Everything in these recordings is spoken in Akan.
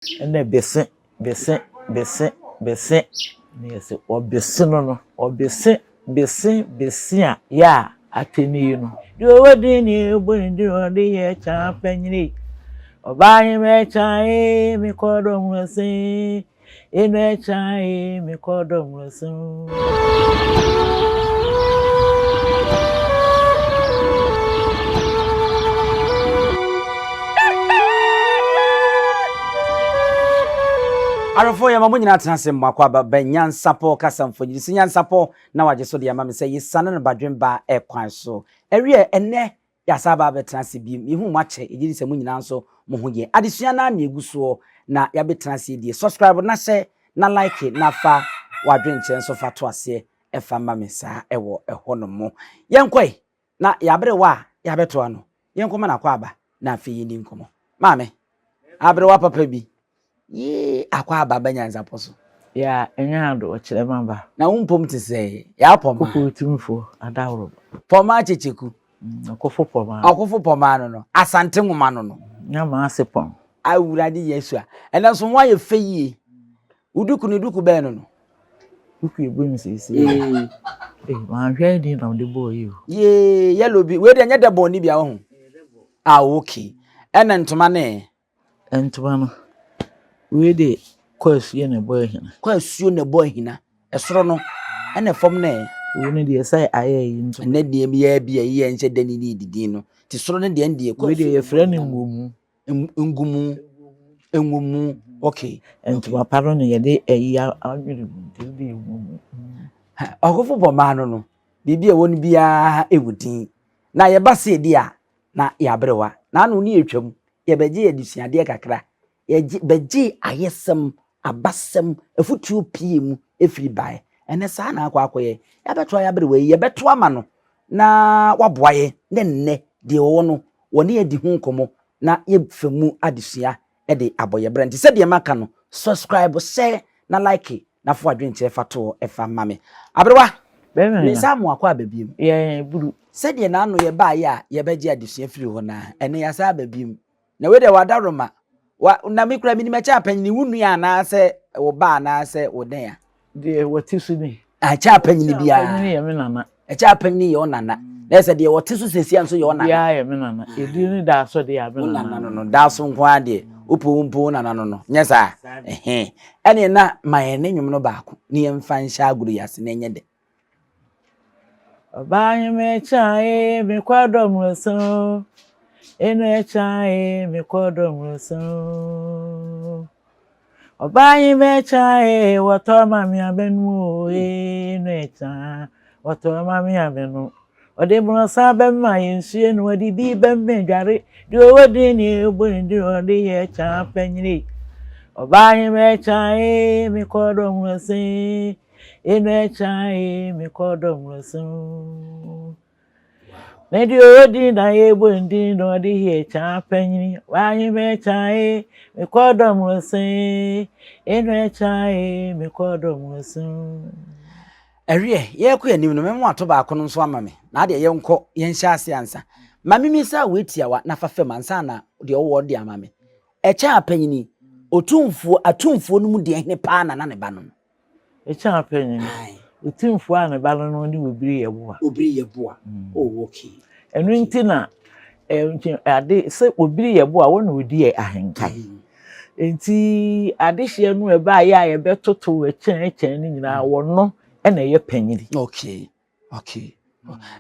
Ɛna bese, bese, bese, bese, na yɛse ɔbese no no, ɔbese, bese, bese a yɛ a atɛni yi no. Deɛ ɔwɔ din ne ɛbɔ ne din ɔde yɛ kyan panyini. Ɔbaa yi mɛkyan ee mekɔ dɔm ase ee mɛkyan ee mekɔ dɔm ase. Awɛfoɔ yɛma mo nyinaa tena ase mmoakɔ aba bɛ nyansapɔ kasa mfonyini so nyansapɔ na wagye so de ama me sɛ yɛsane no badwen ba ɛkwan so ɛwiɛ ɛnɛ Yɛasan aba abɛtena ase bio. Yɛhu mo akyɛ. Yɛgye di sɛ mo nyinaa nso mo ho yɛ. Adesua no ara na ɛgu soɔ na yɛabɛtena ase die. Subscribe na hyɛ na like na fa w'adwenkyerɛ nso fa to aseɛ fa ma me saa ɛwɔ ɛhɔ nom. Yɛnkɔ ɛ na yɛaberewa a yɛabɛtoa no. Yɛnkɔ ma no akwaaba na afei yɛnni nkɔmmɔ. Maame, aberewa papa bi. Yee, akwaaba ba nyansapɔ so. Ya ɛnyɛ ado ɔkyerɛ ma ba. Na wo mpom te sɛ yaa pɔmaa. Kofo otumfoɔ adaworoba. Pɔmaa kyekyeku. Ɔkofo pɔmaa. Ɔkofo pɔmaa no no. Asante nwoma no no. Nyama ase pɔn. Awurade Yesu a. Ɛnɛ nso ho ayɛ fɛ yie. Wo duku no duku bɛn no no? Duku ebo mi seesei. Ee. Ee, manhwɛ adi na ɔde bɔɔ yi o. Yee, yellow bi. Wei deɛ nyɛ dɛ bɔn ni bi a wahu. Ah, okay. Ɛna ntoma no ɛ? Ntoma no, wei de kɔ asuo na ɛbɔ ahina. Kɔ asuo na ɛbɔ ahina. Ɛsoro no, ɛna ɛfam no ɛ? Wei no deɛ sɛ ayɛ yi nso. Ɛnɛ deɛ bi yɛ bi a yi yɛ nhyɛ dɛ ne ne didi no. Te soro no deɛ deɛ kɔ. Wei deɛ yɛfrɛ no ngumu. Ngumu. Ngumu. Okay. Ntoma pa no na yɛde ɛyi anwene mu nti wode ngumu. Ɔkofo bɔ maa no no, biribi a ɛwɔ no biara ɛwɔ din. Na yɛba sɛ ɛdi a, na yɛaberewa. Na ano ne yɛtwam, yɛbɛgyee adesuadeɛ kakra, yɛgye bɛgyee ayɛsɛm, abasɛm, afutuo pii mu firi baeɛ. Ɛnɛ saa na akɔ akɔyɛ. Yɛabɛtoa yɛaberewa yi, yɛbɛto ama no na waboa yɛn na nnɛ deɛ ɔwɔ no, wɔne yɛn adi ho nkɔmmɔ na yɛfa mu adesua de abɔ yɛn bra. Nti sɛdeɛ maka no, subscribe, share na like na fa w'adwenkyerɛ fa to hɔ fa ma me. Aberewa, me nsa amoa kɔ aba biom. Sɛdeɛ n'ano yɛbaeɛ a yɛbɛgye adesua firi hɔ no ara, ɛnnɛ yɛasan aba biom. Na wei deɛ w'adaworoma, wa, na me koraa menim ɛkyɛ apanyini, wo nua anaasɛ wo ba anaasɛ wo dɛn a? Deɛ wɔte so ni. Ɛkyɛ apanyini biara. Ɛkyɛ apanyini yɛ me nana. Ɛkyɛ apanyini yɛ wo nana. Na ɛsɛ deɛ wɔte so sesia nso yɛ wo nana. Biara yɛ me nana. Edin ne daa so deɛ me nana. Wo nana no no, daa so nko ara deɛ, wopɛ wo mpo wo nana no no, nyɛ saa? Ɛhɛn. Ɛneɛ na ma yɛn ne nnwom no baako na yɛmfa nhyɛ agorɔ yi ase na ɛnyɛ dɛ. Ɔbaa yi mekya ee mekɔ dɔm so eno ɛkya ee mekɔ dɔm so Ɔbaa yi mekya ee wɔtɔ ma me abɛnu o ee eno ɛkya wɔtɔ ma me abɛnu Ɔde borɔsa bɛma yɛ nsuo na ɔde bi bɛma dware deɛ ɔwɔ din ne ɛbɔ ne din ɔde yɛ kya panyini Ɔbaa yi mekya ee mekɔ dɔm so Eno ɛkya ee me kɔ dɔ mroso. Ne deɛ ɔdi na yɛbɔ ndin na ɔde yɛ kya panyini waye me kya ee me kɔ dɔ mroso ee eno ɛkya ee me kɔ dɔ mroso. Ɛweɛ, yɛrekɔ yɛn anim no, mɛma wato baako no nso ama me. Na adeɛ yɛnkɔ, yɛnhyɛ ase ansa. Ma memmisa wei tiawa na fa fam ansa na deɛ ɔwɔ de ama me. Ɛkyɛn apanyini, otumfoɔ, atumfoɔ no mu deɛ hene paa na na ne ba no no? Ɛkyɛn apanyini, otumfoɔ a ne ba no no ne Obiri Yeboah. Obiri Yeboah, mm. Oh, okay. Ɛno nti na ade sɛ Obiri Yeboah wɔn na odi ahenkan. Mm. Nti adehyeɛ no ɛbaayɛ a yɛbɛtoto ɛkyɛn ɛkyɛn no nyinaa mm. wɔn no ɛna ɛyɛ panyini. Okay. Okay.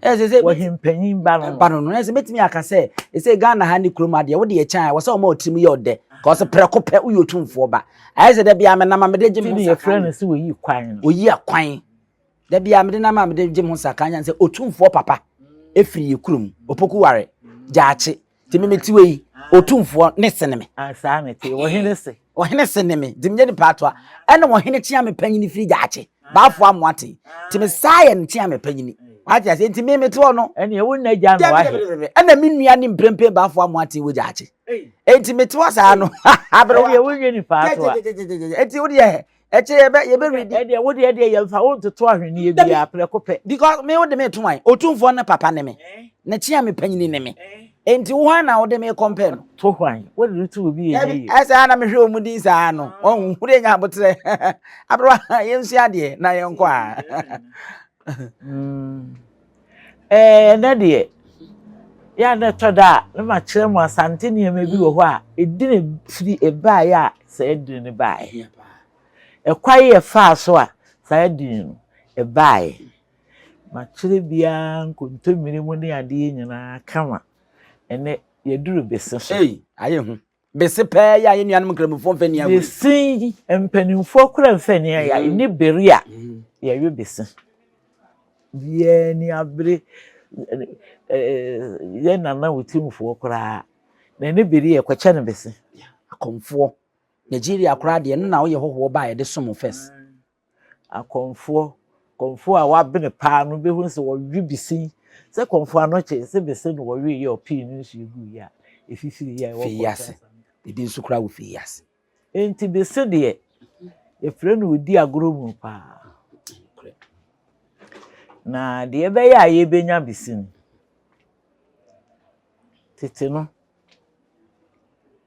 Ɛsɛ sɛ wɔhempanyin ba no ba no no ɛsɛ bɛtumi aka sɛ ɛsɛ Ghana ha ne kurom adeɛ wode yɛ kyɛn a wɔ sɛ wɔma ɔtirim yɛ ɔdɛ ka ɔsɛ prɛko pɛ woyɛ otumfoɔ ba ayɛ sɛ da biara menam a mede gye me ho saka yɛfrɛ no sɛ wɔyi kwan no wɔyi akwan da biara mede nam a mede gye me ho saka nya sɛ otumfoɔ papa ɛfiri yɛ kurom opoku ware gyaakye Nti me mete wei, otumfoɔ ne sene me. Ah, saa na ɛte, ɔhene se. Ɔhene se ne me, nti menyɛ nipa atoa. Ɛna ɔhene kyea me panyini firi gyaakye, baafo amoate. Nti me saa yɛ no kyea me panyini. Wate aseɛ, nti me mete hɔ no. Ɛne wo nna gya no wahe. Ɛna me nua ne mprempren baafo amoate wɔ gyaakye. Nti mete hɔ saa no. Aberewa. Ɛne wo nyɛ nipa atoa. Nti wo deɛ, ɛkyɛ yɛbɛ yɛbɛ redi. Ɛdeɛ wo deɛ deɛ yɛmfa wo ntoto ahweneɛ biara prɛko pɛ. Because me wo de me to wan, otumfoɔ ne papa ne me. Ne kyea me panyini ne me. Enti wo hwan na wode me compare no? To hwan? Wode no to obi yɛ yie. Ɛsɛ a na mehwɛ wɔn din saa no. Ɔhu wode nya abotrɛ. Aberewa yɛnsua adeɛ na yɛnkɔ a. Ɛɛ ɛnɛ deɛ yɛ a na ɛtɔ da a na makyerɛ mo Asante nneɛma bi wɔ hɔ a ɛdini firi ɛbaeɛ a saa ɛdini no baeɛ. Ɛkwan yɛ faa so a saa ɛdini no ɛbaeɛ. Makyerɛ biara nkontommire mu ne adeɛ nyinaa kama. Ɛnɛ yɛduru bese so. Ei, ayɛ hu. Bese pɛɛ yɛ a yɛn nuanom nkramofoɔ mfa nni agorɔ. Bese yi, mpanimfoɔ koraa mfa nni agorɔ. Ɛni bere a yɛwe bese. Biara ni abere yɛn nana Otumfoɔ koraa n'ani bere yɛ kɔkyɛ no bese. Akɔmfoɔ. Nigeria koraa deɛ, ɛno na woyɛ hɔhoɔ ba a yɛde som wo first. Akɔmfoɔ, kɔmfoɔ a wabene paa no bɛhu sɛ wɔwe bese. Sɛ kɔmfoɔ ano kye sɛ bese na wɔwe yɛ ɔpii no nsuo gu yɛ a ɛfifiri yɛ a ɛwɔ Fei ase. Ebi nso koraa wɔ fei ase. Nti bese deɛ yɛfrɛ no odi agorɔ mu paa. Na deɛ ɛbɛyɛ a yɛbɛnya bese no, tete no,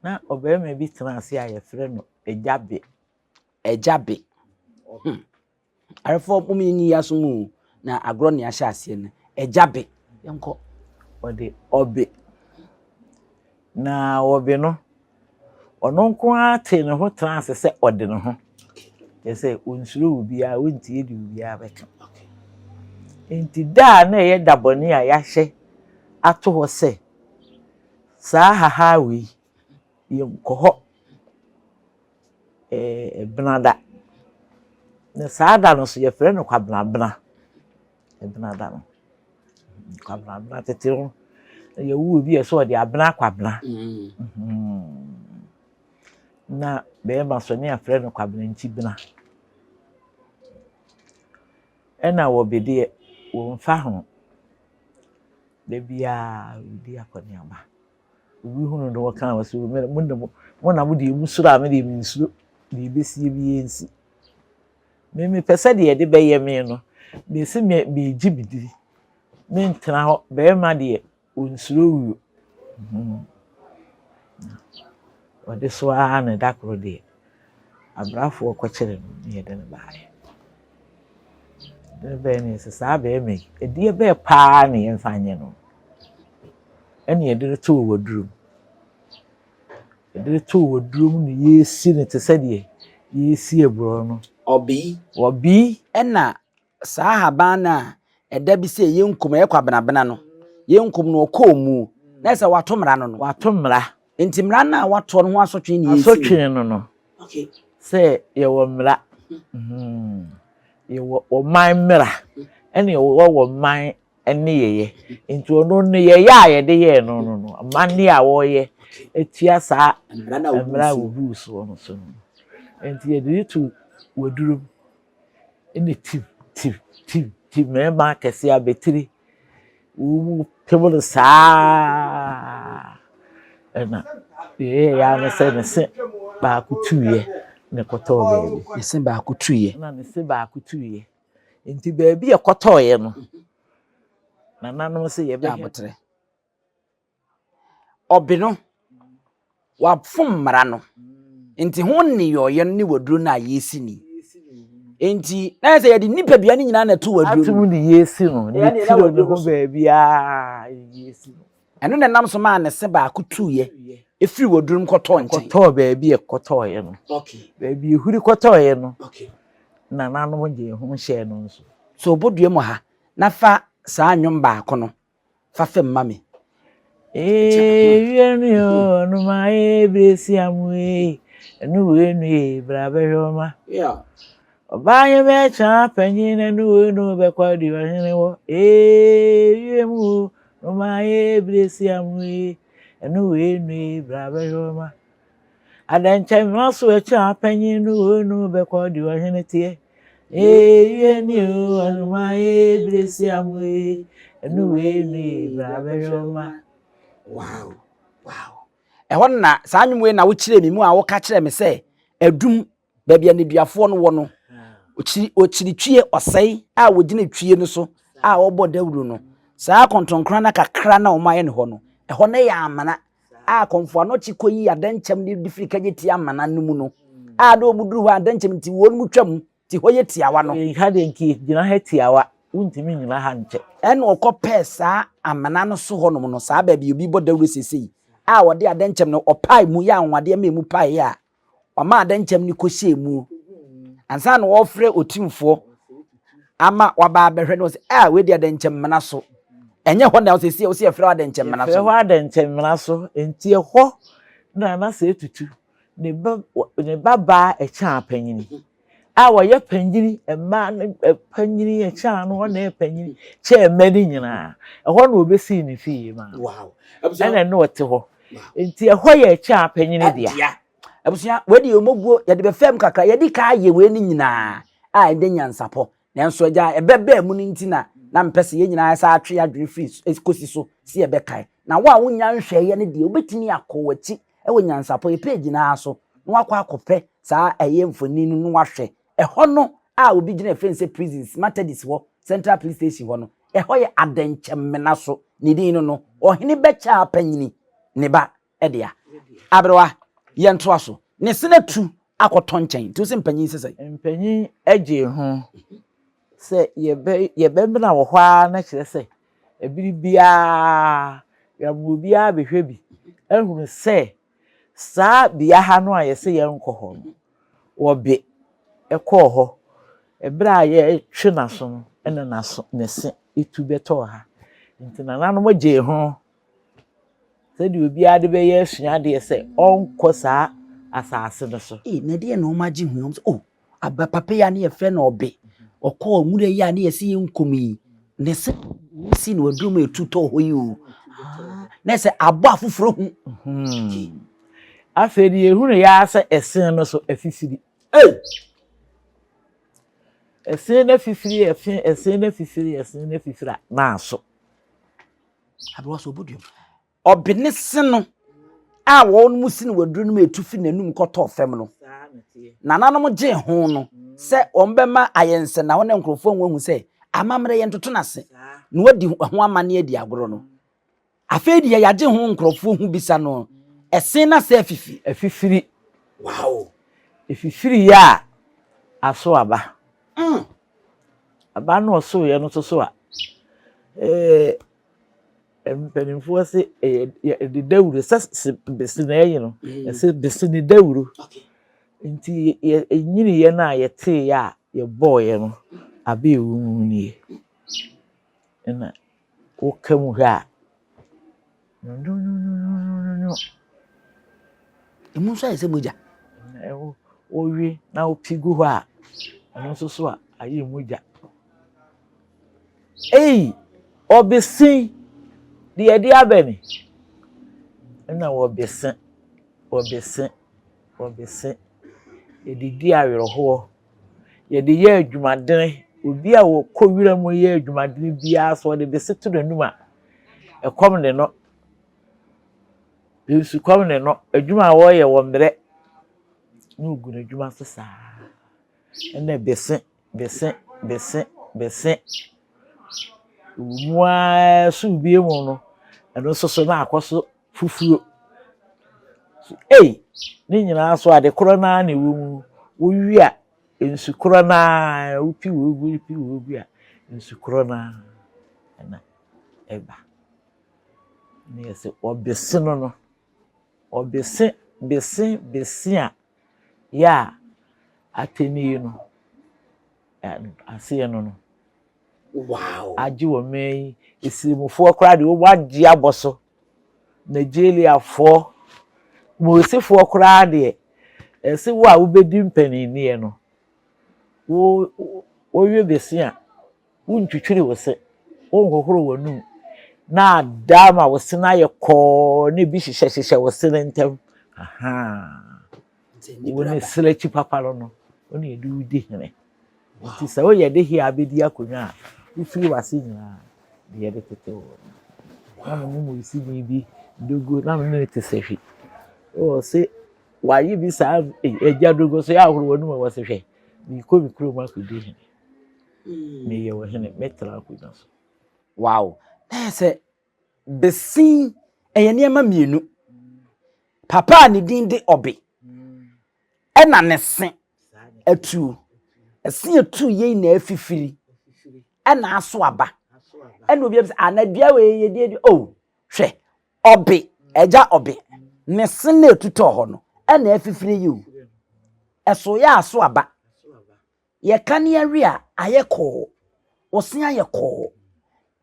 na ɔbarima bi tena ase a yɛfrɛ no Agya Be. Agya Be. Arefoɔ mom yɛnyi yɛ aso mu na agorɔ ne ahyɛ aseɛ no. Agya Be. Yɛnkɔ. Ɔde ɔbe. Na ɔbe no, ɔno nko ara tee ne ho tena ase sɛ ɔde ne ho. Kyerɛ sɛ ɔnsuro obiara, ɔntie deɛ obiara bɛka. Nti da a na ɛyɛ da bɔne a yɛahyɛ ato hɔ sɛ saa haha wei yɛnkɔ hɔ ɛbenada. Na saa da no so yɛfrɛ no kwabenabena. Ɛbenada no. Kwabenabena tete no yɛwo obi yɛ sɛ ɔde abena kwabena. Na bɛrima so ne yɛafrɛ no kwabena nkyibena. Ɛna wɔ bedeɛ wɔmfa ho. Da biara ɔdi akɔneaba. Obi hunu no wɔka wɔ sɛ mo na mo deɛ musuro a me deɛ mensuro. Deɛ ɛbɛsie biara nsi. Me mepɛ sɛ deɛ yɛde bɛyɛ me no, mesi me meegye me di. Mentena hɔ. Bɛrima deɛ ɔnsuro wuo. Ɔde so ara na da koro deɛ abrafoɔ kɔkyere no na yɛde no baeɛ. Yɛde no baeɛ no yɛsɛ saa bɛrima yi, ɛdeɛ bɛɛ paa na yɛmfa nyɛ no. Ɛna yɛde no too waduro mu. Yɛde no too waduro mu na yɛresi no te sɛ deɛ yɛresi aburɔ no. Ɔbii. Ɔbii. Ɛna saa ahaban no a ɛda bi sɛ yɛnkum ɛyɛ kwabenabena no, yɛnkum no ɔkɔɔ mu na ɛsɛ wato mmara no no. Wato mmara. Nti mmara no a watoɔ no ho asotwe ne yɛsi. Asotwe no no. Sɛ yɛwɔ mmara. Yɛwɔ ɔman mmara. Ɛna yɛwɔ ɔman nneyɛeɛ. Nti ɔno nneyɛeɛ a yɛde yɛɛ no no no, amanneɛ a wɔreyɛ atia saa mmara a wɔbuu soɔ no so no. Nti yɛde no to waduro mu. Ɛna tim tim tim tim mmarima akɛseɛ abɛtire. Wɔn pem no saa. Ɛna deɛ ɛyɛeɛ ara ne sɛ ne se baako tuiɛ na ɛkɔtɔɔ baabi. Ne se baako tuiɛ. Na ne se baako tuiɛ. Nti baabi a ɛkɔtɔɔeɛ no, nananom sɛ yɛbɛhwɛ. Abotrɛ. Ɔbe no, wafom mmara no. Nti ho nneyɔeɛ no ne waduro no a yɛsi ni. Nti na yɛ sɛ yɛde nipadua no nyinaa na ɛto waduro no. Atum ne yɛsi no, ne tiri ne ho baabiara yɛsi no. Ɛno na ɛnam so maa ne se baako tuiɛ ɛfiri waduro no kɔtɔɔ nkyɛn. Kɔtɔɔ baabi a ɛkɔtɔɔeɛ no. Baabi ehuri kɔtɔɔeɛ no. Nananom gye ho hyɛɛ no nso. So obodua mu ha na fa saa nnwom baako no fa fam ma me. Ewie nu o, numa ebresi amu e, enu wenu e, bra bɛhwɛ ɔma. Ɔbaa nye bɛkyɛ panyin na enu wenu bɛkɔ di ɔhene wɔ. Ewie mu o, numa ebresi amu e, enu wenu e, bra bɛhwɛ ɔma. Adɛnkyɛmma so ɛkyɛ panyin no wenu bɛkɔ di ɔhene teɛ. Ewie ni o, numa ebresi amu e, enu wenu e, bra bɛhwɛ ɔma. Wow, wow. Ɛhɔ na saa nnwom wei na wokyerɛ me mu a woka kyerɛ me sɛ adum baabi a nneduafoɔ no wɔ no, ɔkyiri twie ɔsɛe a wɔgyina twie no so a wɔbɔ dawuro no, saa kɔntɔnkora no kakra na wɔayɛ no hɔ no, Ɛhɔ no yɛ amena a Kɔmfo Anɔkye kɔyi adɛnkyɛm de de firi Kagyetia amena no mu no, a na wɔn duru hɔ a adɛnkyɛm nti wɔn mu twam nti hɔ yɛ tiawa no. Ha deɛ nti gyina ha tiawa, wontumi nnyina ha nkyɛ. Ɛna ɔkɔpɛɛ saa amena no so hɔnom no, saa baabi obi bɔ dawuro seesei a wɔde adɛnkyɛm no ɔpae mu yɛ anwanwadeɛ ma emu paeɛ a Ɔmaa adɛnkyɛm no kɔhyɛɛ mu ansa na wɔrefrɛ otumfoɔ ama waba abɛhwɛ no sɛ a wei deɛ adɛnkyɛm mmena so. Ɛnyɛ hɔ na ɔsɛ sɛ ɔsɛ yɛfrɛ hɔ adɛnkyɛm mmena so. Yɛfrɛ hɔ adɛnkyɛm mmena so. Nti ɛhɔ na na sɛ etutu ne ba ne ba baa ɛkyɛn panyini a wɔyɛ panyini mmaa no panyini ɛkyɛn no ɔna yɛ panyini kyɛn mma no nyinaa. Ɛhɔ na ɔbɛsii ne fie maa. Wow. Ɛna ɛna ɔte hɔ. Nti ɛhɔ yɛ ɛkyɛn panyini dea. Abusua, wei deɛ wɔguo, yɛde bɛfam kakra, yɛde ka ayɛ wei no nyinaa a ɛde nyansapɔ. Nanso agya, ɛbɛbaa mu no nti na na mepɛ sɛ yɛn nyinaa san atwe yɛn adwene firi kɔsi so sɛ yɛbɛkae. Na wo a wonnya nhwɛeɛ no deɛ, wobɛtumi akɔ w'akyi wɔ nyansapɔ yɛ page no ara so na wakɔ akɔpɛ saa ɛyɛ mfonin no na wahwɛ. Ɛhɔ no a obi gyina ɛfrɛ no sɛ prisons, Matadis hɔ, Central Police Station hɔ no, ɛhɔ yɛ adɛnkyɛmmena so. Ne din no no, Ɔhene Bɛkyɛa Panyini ne ba. dea. Aberewa, yɛntoa so. Ne sene atu akɔtɔ nkyɛn. Nti wo se mpanyin sɛ sɛn? Mpanyin gyee ho sɛ yɛbɛ yɛbɛmena wɔ hɔ ara na kyerɛ sɛ ɛbere biara yɛama obiara abɛhwɛ bi ahunu sɛ saa bea ha no a yɛse yɛnkɔ hɔ no, wɔbe kɔɔ hɔ. Ɛberɛ a yɛretwe n'aso no ɛna n'aso ne se tu bɛtɔɔ ha. Nti nananom gyee ho Sɛdeɛ obiara de bɛyɛ asuadeɛ sɛ ɔnkɔ saa asase no so. Ee, na ɛdeɛn na wɔn agye ho yi? Wɔn sɛ, oh, aba papa yi a ne yɛfrɛ no ɔbe, ɔkɔɔ nwura yi a ne yɛsi yɛn nkɔm yi, ne se si na waduru mu etu tɔɔ hɔ yi o. Ah, na ɛsɛ abɔ afoforɔ hu. Hmm. Afei de yɛhunu yɛ ara sɛ ɛsen no so afifiri. Ei! Ɛsen no afifiri, ɛfen, ɛsen no afifiri, ɛsen no afifiri a, na aso. Aberewa sɛ ɔbɔ dua mu. Ɔbe ne se no a wɔn mu si no waduru no mu etu fi n'anum kɔtɔɔ fam no. Nananom gyee ho no sɛ wɔn bɛma ayɛ nsɛnahɔ na nkurɔfoɔ ahu ahu sɛ amammerɛ yɛn toto n'ase na wɔadi ho amanneɛ adi agorɔ no. Afei deɛ yɛagye ho nkurɔfoɔ ho bisa no ɛsen na sɛ afifi. Afifiri. Wow. Efifiri yɛ a aso aba. Aba no ɔsoeɛ no nso so a, ɛɛ mpanimfoɔ se ɛyɛ yɛde dawuro sɛ se bese na ɛyi no, ɛsɛ bese ne dawuro. Nti yɛ ɛnyiniiɛ no a yɛteeɛ a yɛbɔeɛ no, aba a ɛwɔ mu nie. Ɛna woka mu hwɛ a, nwonwonwonwonwonwo. Emu nso ayɛ sɛ mogya. Wowe na wopi gu hɔ a, ɛno nso so a ayɛ mogya. Ei, ɔbese deɛ ɛde aba ni. Ɛna wɔbese, wɔbese, wɔbese. Yɛde di awerɛhoɔ. Yɛde yɛ adwumadene. Obi a ɔkɔ wira mu yɛ adwumadene biara sɛ ɔde bese to n'anum a, ɛkɔm de no. Nsukɔm ne no. Adwuma a wɔreyɛ wɔ mmerɛ na ɔgu n'adwuma so saa. Ɛna bese, bese, bese, bese. Ɛwɔ mu ara so bie mu no, ɛno nso so na akɔ so fufuo. Ei! Ne nyinaa so ade korɔ no ara na ɛwɔ mu. Wowie a, nsu korɔ no ara, wopi wei gu, wopi wei gu a, nsu korɔ no ara na ɛba. Ne yɛsɛ wɔbese no no, wɔbese, bese, bese a yɛ a atɛnie no, aseɛ no no. Wow. Agye wɔ mmaa yi, esirimufoɔ koraa deɛ wɔagye abɔ so. Nigeriafoɔ, Mosefoɔ koraa deɛ, ɛsɛ wo a wobɛdi mpaninnie no, wo wowe bese a, wontwitwiri wo se, wonhohoro w'anum, na ada ama wo se no ayɛ kɔɔ na ebi hyehyɛhyehyɛ wo se no ntam. Ahaa. Wo ne serɛkyi papa no no, wo ne yɛde wo di hene. Nti sɛ woyɛ de hia abɛdi akonnwa a, wofiri w'ase nyinaa de yɛde tete wo. Na me ne Moisini bi dogo, na me ne no te sahwi. Wɔ se waye bi saa agya dogo so yɛ ahoro w'anum a wɔ se hwɛ, meekɔ me kurom akɔdi hene. Meyɛ ɔhene, mɛtena akonnwa so. Wow. Na yɛ sɛ besin Ɛyɛ nneɛma mmienu. Papa a ne din de Ɔbe ɛna ne se atuo. Ɛse atu yei na afifiri ɛna aso aba. Ɛna obi abisa, ana dua wei yɛ die dua? Oh, hwɛ, Ɔbe, agya Ɔbe, ne se na ɛtutɔɔ hɔ no ɛna afifiri yi o. Ɛso yɛ aso aba. Yɛka ne yɛwe a, ayɛ kɔɔ. Wo se ayɛ kɔɔ.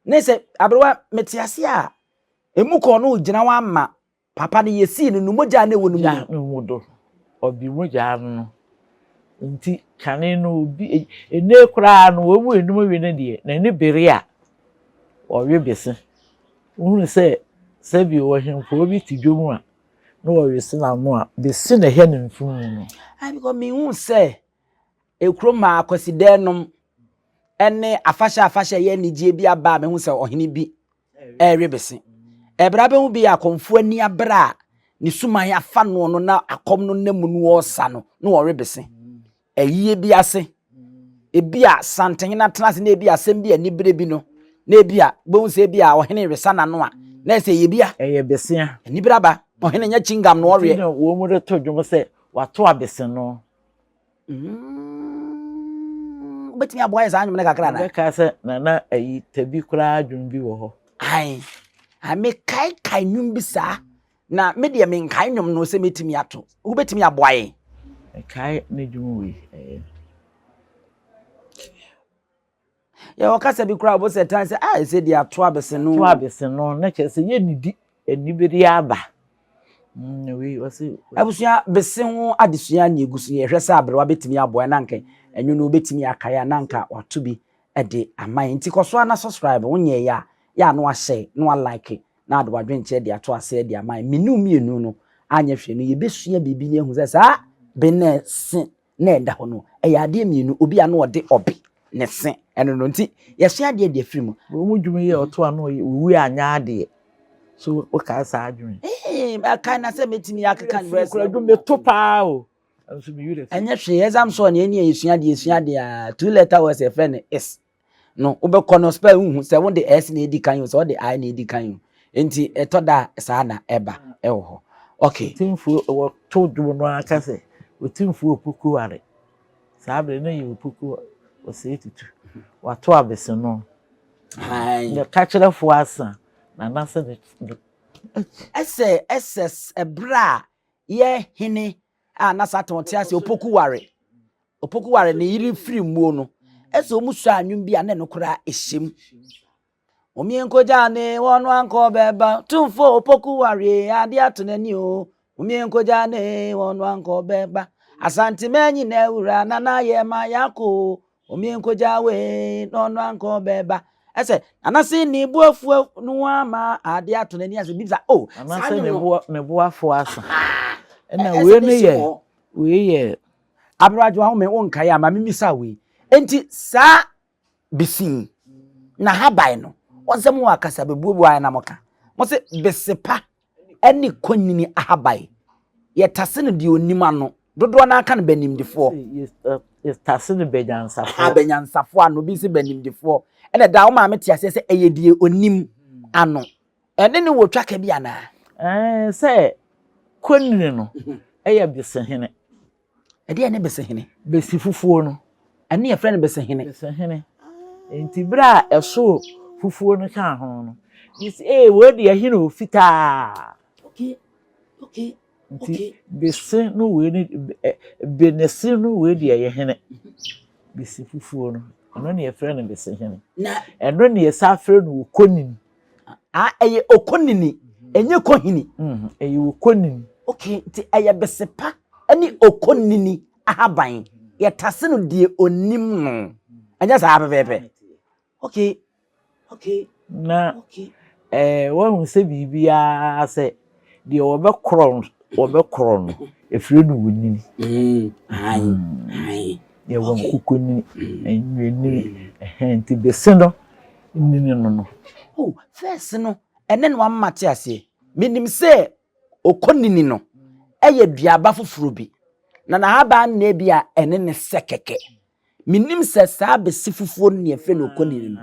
Ne sɛ, aberewa, mete ase a, emu kɔɔ no gyina hɔ ama papa no yɛsii no no mogya na ɛwɔ no mu. Gya no mu do. Ɔbe mogya no no. Nti kane no obi, ene koraa no wɔn mu enum we no deɛ, n'ani bere a, ɔwe bese. Wohunu sɛ sɛbi ɔhemfo bi te dwom a, na wɔwe se n'ano a, bese na ɛhɛ ne mfunu mu no. Ah, because mehu sɛ Ekurom ha Akwasidɛɛ nom ne afahyɛ afahyɛ ɛyɛ anigyeɛ bi aba a mehu sɛ ɔhene bi ɛrewe bese. Ɛberɛ abɛhu bi yɛ akɔmfoɔ ani abere a ne suman afa noɔ no na akɔm no nam mu no ɔresa no na ɔrewe bese. Ayie bi ase, ebi a santehene atena ase na ebi asɛm bi a anibere bi no na ebi a bɛhu sɛ ebi a ɔhene resa n'ano a na ɛsɛ ɛyɛ bi a. Ɛyɛ besea. Anibere aba. Ɔhene nyɛ chingam na ɔreɛ. Nti na wɔn mu de to dwom sɛ wato abese no. Wobɛtumi aboa yɛ saa nnwom no kakra na bɛka sɛ nana ayi tabi koraa dwom bi wɔ hɔ. Ae, mekaekae nnwom bi saa na me deɛ menkae nnwom no sɛ mɛtumi ato. Wobɛtumi aboa yɛn? Mekae ne dwom wei ɛyɛ. Yɛwɔ kasa bi koraa wɔbɔ sɛ tan sɛ ah ɛsɛ deɛ ato abese no. Ato abese no na kyerɛ sɛ yɛnnidi anibere aba. Wei ɔse. Abusua bese ho adesua na egu so yɛhwɛ sɛ aberewa betumi aboa na anka ɛnwo no obetumi akae a na anka wato bi de ama yɛn. Nti kɔ so ara na subscribe wonyɛɛ yɛ a yɛ a na wahyɛ na wa like na ade wadwenkyerɛ de ato aseɛ de ama yɛn. Me ne wo mmienu no anyɛ hwee no yɛbɛsua biribi na yɛahu sɛ saa be na ɛse na ɛda hɔ no, ɛyɛ adeɛ mmienu, obi a na ɔde ɔbe ne se ɛno no nti yɛsua adeɛ de afiri mu. Wɔn mu dwuma yi a ɔto ano yi, owu anyɛ adeɛ. So wokae saa adwene? Ee, mɛkae na sɛ mɛtumi akeka ne verse. Kura dwom meto paa o. Nso me werɛ fi. Ɛnyɛ hwee, exam sɔɔ ne ɛni a yɛsua adeɛ yɛsua adeɛ a two letter words yɛfrɛ no is. no wobɛkɔ no spell nhu sɛ wode s na edi kan o sɛ wode i na edi kan o nti ɛtɔ da a saa na ɛba ɛwɔ hɔ okay. Otumfuo wɔto dwom no ara ka sɛ Otumfuo Opoku ware saa bere no yɛ Opoku Osei Tutu wato abese no ne kakyerɛfoɔ asa Nana sɛ ne Ɛsɛ ɛsɛ ɛberɛ a yɛ hene a na Satan ɔte ase Opoku ware Opoku ware ne yere firi muo no, ɛsɛ wɔn sua anwom bi a na ɛno koraa ɛhyɛ mu. Wɔn nkogya ne wɔn ankɔ bɛba tumfo Opoku ware ade ato n'ani o. Wɔn nkogya ne wɔn ankɔ bɛba Asante mɛnyi na awura nana yɛ ma yako. Wɔn nkogya we na ɔno ankɔ bɛba. Ɛsɛ nana se ne bo afu no ama ade ato n'ani ase bi sa o. Nana se ne bo ne bo afu asa. Ɛna wei no yɛ wei yɛ Aberewa home wo nkae a ma memmisa wei. Enti saa bese yi, n'ahaban no, wɔn sɛ mo akasa bebuebue ayɛ na moka. Mo se bese pa ne kɔnyini ahaban. Yɛtase no deɛ onim ano. Dodoɔ no aka no bɛnimdefoɔ. Yɛtase no bɛnyansafoɔ. Bɛnyansafoɔ ano, obi se bɛnimdefoɔ. Ɛna da wo maame te aseɛ sɛ ɛyɛ deɛ onim ano. Ɛne no wɔ twaka bi anaa? Ɛɛ sɛ kɔnyini no ɛyɛ besehene. Ɛdeɛn ne besehene? Besi fufuo no. Ɛne yɛfrɛ no besehene. Besehene. Nti berɛ a ɛsoo fufuo no kaa ho no, yɛsi ee wei deɛ ɛhe na ofitaa. Okay, okay. Nti bese no wei ne be ne se no wei deɛ ɛyɛ hene. Besi fufuo no, ɛno ne yɛfrɛ no besehene. Na ɛno ne yɛsa frɛ no okonini. Ah, ɛyɛ okonini, ɛnyɛ kohini. Ɛyɛ okonini. Okay, nti ɛyɛ besepa ne okonini ahaban. Yɛtase no deɛ onim no. Ɛnyɛ saa pɛpɛɛpɛ. Okay, okay. Na okay. Eh, wahu sɛ biribiara sɛ deɛ wɔbɛkorɔ no wɔbɛkorɔ no ɛfiri no wɔ nini. Yɛwɔ nkokɔ nini, nnwennini, nti bese no nini no no. Oh, first no, ɛnɛ na wama te aseɛ. Menim sɛ okonini no ɛyɛ duaba foforɔ bi, na n'ahaban nna bi a ɛne ne sɛ kɛkɛ. Menim sɛ saa bese fufuo no na yɛfrɛ no okonini no.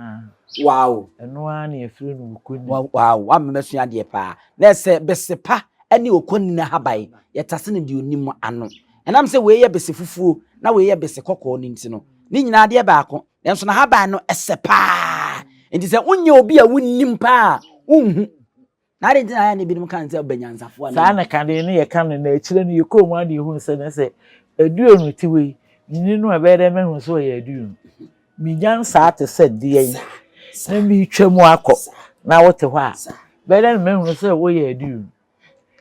Wow. Ɛno ara na yɛfrɛ no okonini. Wow, wama masua adeɛ paa. Na ɛsɛ bese pa ne okonini ahaban, yɛtase no deɛ onim ano. Ɛnam sɛ wei yɛ bese fufuo na wei yɛ bese kɔkɔɔ no nti no, ne nyinaa adeɛ baako, nanso n'ahaban no ɛsɛ paa. Nti sɛ wonyɛ obi a wonnim paa a, wonhu. Na adɛn nti na ayɛ na ebinom ka no sɛ ɔbɛ nyansafoɔ anaa? Saa na kane no yɛka no, na akyire no yɛkɔɔ mu ara na yɛhuu sɛ na sɛ Aduonu te hɔ yi, menni no a ɛbɛyɛ dɛn mahu sɛ ɔyɛ Aduonu? Me nyansa te sɛ deɛn na meretwa mu akɔ na wote hɔ a, ɛbɛyɛ dɛn na mahunu sɛ woyɛ Aduonu?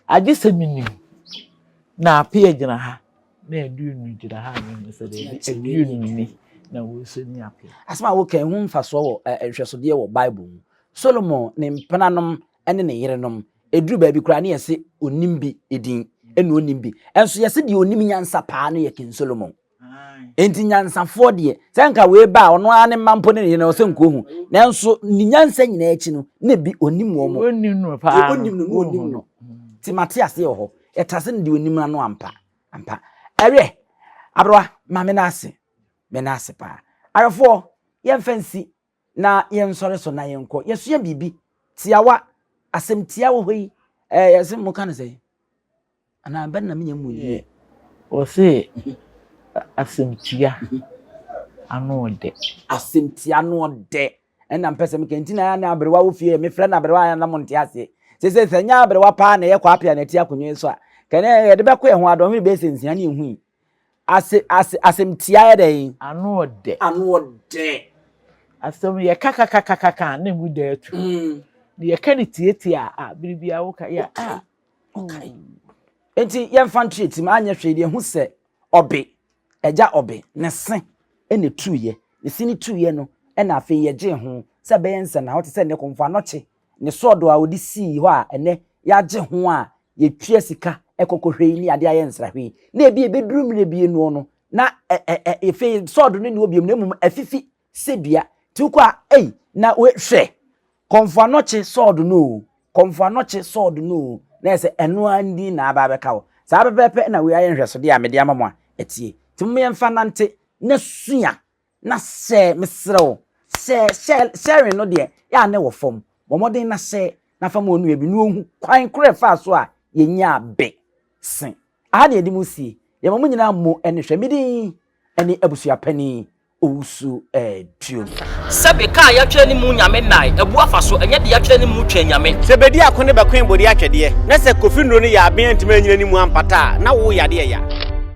Agye sɛ menim na Appiah gyina ha na Aduonu gyina ha a mehu sɛ daabi Aduonu ni na wei nso ni Appiah. Asɛm a woka yi ho mfasoɔ wɔ nhwɛsodeɛ wɔ Bible mu. Solomon ne mpenanom ne ne yerenom, ɛduru baabi koraa ne yɛse ɔnim bi din ɛna ɔnim bi. Ɛnso yɛse deɛ ɔnim nyansa paa no yɛ King Solomon. Enti nyansafoɔ deɛ, sɛ nka wei ba a ɔno ara ne mma mpo ne ne yere no ɔsɛ nka ɔhu. Nanso ne nyansa nyinaa akyi no, na bi ɔnim wɔn. Ɔnim no paa no. Ɔnim no, na ɔnim no. Nti mate aseɛ wɔ hɔ. Yɛtase no deɛ ɔnim no ano ampa. Ampa. Ɛwiɛ, aberewa, ma me nan ase. Me nan ase paa. Awɛfoɔ, yɛmfa nsi na yɛnsɔre so na yɛnkɔ. Yɛsua biribi tiawa, asɛm tia wɔ hɔ yi. Ɛɛ yɛse moka no sɛn? Anaa bɛn na menya mu yie? Wɔse asɛm tia ano ɔdɛ. Asɛm tia ano ɔdɛ. Ɛna mpɛ sɛ meka nti na na aberewa wɔ fie mefrɛ no aberewa a na mo nte aseɛ. Sese sɛ nyɛ aberewa paa na ɛyɛ Kwapea na ɛte akonnwa yi so a, kɛnɛ yɛde bɛkɔ yɛn ho adɔnhwere bɛyɛ sɛ nsia ne ɛhui. Ase ase asɛm tia yɛ dɛn? Ano ɔdɛ. Ano ɔdɛ. Asɛm yɛ kakakakaka na emu da atu. Mm. Na yɛka ne tietie a, a biribiara woka yɛ a. Ɔkae. Enti yɛmfa nto yɛn tirim anyɛ hwee deɛ ɛho sɛ ɔbe, agya ɔbe, ne se na ɛtuiɛ. Ne se no tuiɛ no ɛna afei yɛgyee ho sɛ ɛbɛyɛ nsɛnahɔ te sɛ nnɛ Komfo Anokye ne sɔɔdɔ a ɔde sii hɔ a ɛnnɛ yɛagye ho a yɛtua sika kɔ kɔhwɛ yi ne adeɛ ayɛ nsrahwɛ yi. Na ebi ɛbɛduru mmerɛ bi noɔ no na ɛ ɛ ɛ afei sɔɔdo no nni hɔ biom na mmom afifi sɛ dua. Nti wokɔ a ei na we hwɛ Kɔmfo Anɔkye sɔɔdo no o, Kɔmfo Anɔkye sɔɔdo no o, na ɛsɛ ɛno ara din na aba abɛka wo. Saa pɛpɛɛpɛ na wei ayɛ nhwɛsodeɛ a mede ama mo a ɛtie. Nti momma yɛmfa nnante na sua na hyɛ, mesrɛ wo, hyɛ, hyɛ, sharing no deɛ yɛ a na ɛwɔ fam. Bɔ mmɔden na hyɛ na fa ma onua bi na ɔnhu kwan korɔ ɛfaa so a yɛnyaa be se. Aha na yɛde mo sie. Yɛma mo nyinaa mo ne hwɛ. Me din ne Abusuapanin Owusu Aduonu. Sɛbe ka a yɛatwerɛ ne mu Nyame nnae, abu afa so, ɛnyɛ deɛ yɛatwerɛ ne mu Twɛn Nyame. Sɛ bedi ako ne bɛkoe bode atwɛdeɛ, na sɛ Kofi nnuro no yɛ aben antumi anyina ne mu ampata a, na wo yadeɛ ya.